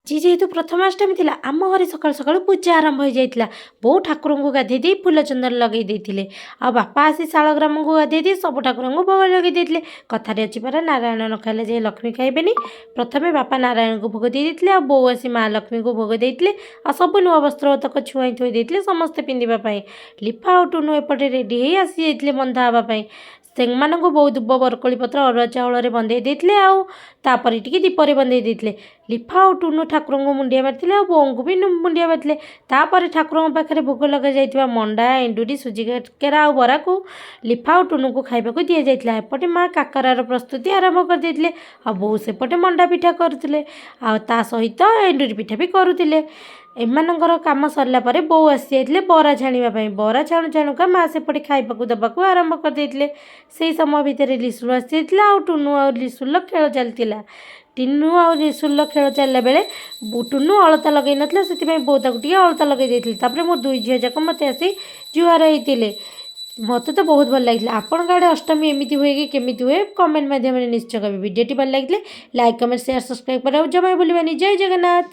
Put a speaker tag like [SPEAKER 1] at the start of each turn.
[SPEAKER 1] ଆଜି ଯେହେତୁ ପ୍ରଥମାଷ୍ଟମୀ ଥିଲା, ଆମ ଘରେ ସକାଳୁ ସକାଳୁ ପୂଜା ଆରମ୍ଭ ହୋଇଯାଇଥିଲା। ବୋଉ ଠାକୁରଙ୍କୁ ଗାଧେଇ ଦେଇ ଫୁଲ ଚନ୍ଦନ ଲଗେଇ ଦେଇଥିଲେ ଆଉ ବାପା ଆସି ଶାଳଗ୍ରାମଙ୍କୁ ଗାଧେଇ ଦେଇ ସବୁ ଠାକୁରଙ୍କୁ ଭୋଗ ଲଗେଇ ଦେଇଥିଲେ। କଥାରେ ଅଛି ପରା, ନାରାୟଣ ନ ଖାଇଲେ ଯାଇ ଲକ୍ଷ୍ମୀ ଖାଇବେନି। ପ୍ରଥମେ ବାପା ନାରାୟଣଙ୍କୁ ଭୋଗ ଦେଇ ଦେଇଥିଲେ ଆଉ ବୋଉ ଆସି ମା ଲକ୍ଷ୍ମୀଙ୍କୁ ଭୋଗ ଦେଇଥିଲେ ଆଉ ସବୁ ନୂଆ ବସ୍ତ୍ର ତକ ଛୁଆଇଁ ଥୋଇ ଦେଇଥିଲେ ସମସ୍ତେ ପିନ୍ଧିବା ପାଇଁ। ଲିଫା ଆଉ ଟୁନୁ ଏପଟେ ରେଡ଼ି ହେଇ ଆସିଯାଇଥିଲେ ବନ୍ଧା ହେବା ପାଇଁ। ସେମାନଙ୍କୁ ବୋଉ ଦୁବ ବରକୋଳି ପତ୍ର ଅରୁଆ ଚାଉଳରେ ବନ୍ଧେଇ ଦେଇଥିଲେ ଆଉ ତାପରେ ଟିକେ ଦୀପରେ ବନ୍ଧେଇ ଦେଇଥିଲେ। ଲିଫା ଆଉ ଟୁନୁ ଠାକୁରଙ୍କୁ ମୁଣ୍ଡିଆ ମାରିଥିଲେ ଆଉ ବୋଉଙ୍କୁ ବି ମୁଣ୍ଡିଆ ମାରିଥିଲେ। ତାପରେ ଠାକୁରଙ୍କ ପାଖରେ ଭୋଗ ଲଗାଯାଇଥିବା ମଣ୍ଡା, ଏଣ୍ଡୁରି, ସୁଜି କାକରା ଆଉ ବରାକୁ ଲିଫା ଆଉ ଟୁନୁକୁ ଖାଇବାକୁ ଦିଆଯାଇଥିଲା। ଏପଟେ ମା କାକରାର ପ୍ରସ୍ତୁତି ଆରମ୍ଭ କରିଦେଇଥିଲେ ଆଉ ବୋଉ ସେପଟେ ମଣ୍ଡା ପିଠା କରୁଥିଲେ ଆଉ ତା ସହିତ ଏଣ୍ଡୁରି ପିଠା ବି କରୁଥିଲେ। ଏମାନଙ୍କର କାମ ସରିଲା ପରେ ବୋଉ ଆସିଯାଇଥିଲେ ବରା ଛାଣିବା ପାଇଁ। ବରା ଛାଣୁ ଛାଣୁକା ମା ସେପଟେ ଖାଇବାକୁ ଦେବାକୁ ଆରମ୍ଭ କରିଦେଇଥିଲେ। ସେଇ ସମୟ ଭିତରେ ଲିସୁଲ ଆସିଯାଇଥିଲା ଆଉ ଟୁନୁ ଆଉ ଲିସୁଲର ଖେଳ ଚାଲିଥିଲା। ଟିନୁ ଆଉ ଲିସୁଲର ଖେଳ ଚାଲିଲା ବେଳେ ଟୁନୁ ଅଳତା ଲଗେଇ ନଥିଲା, ସେଥିପାଇଁ ବୋଉ ତାକୁ ଟିକେ ଅଳତା ଲଗେଇ ଦେଇଥିଲେ। ତାପରେ ମୋ ଦୁଇ ଝିଅ ଯାକ ମୋତେ ଆସି ଜୁହାର ହେଇଥିଲେ। ମୋତେ ତ ବହୁତ ଭଲ ଲାଗିଥିଲା। ଆପଣଙ୍କ ଆଡ଼େ ଅଷ୍ଟମୀ ଏମିତି ହୁଏ କି କେମିତି ହୁଏ, କମେଣ୍ଟ ମାଧ୍ୟମରେ ନିଶ୍ଚୟ କହିବେ। ଭିଡ଼ିଓଟି ଭଲ ଲାଗିଥିଲେ ଲାଇକ୍, କମେଣ୍ଟ, ସେୟାର, ସବସ୍କ୍ରାଇବ୍ କରିବାକୁ ଜମା ଭୁଲିବେନି। ଜୟ ଜଗନ୍ନାଥ।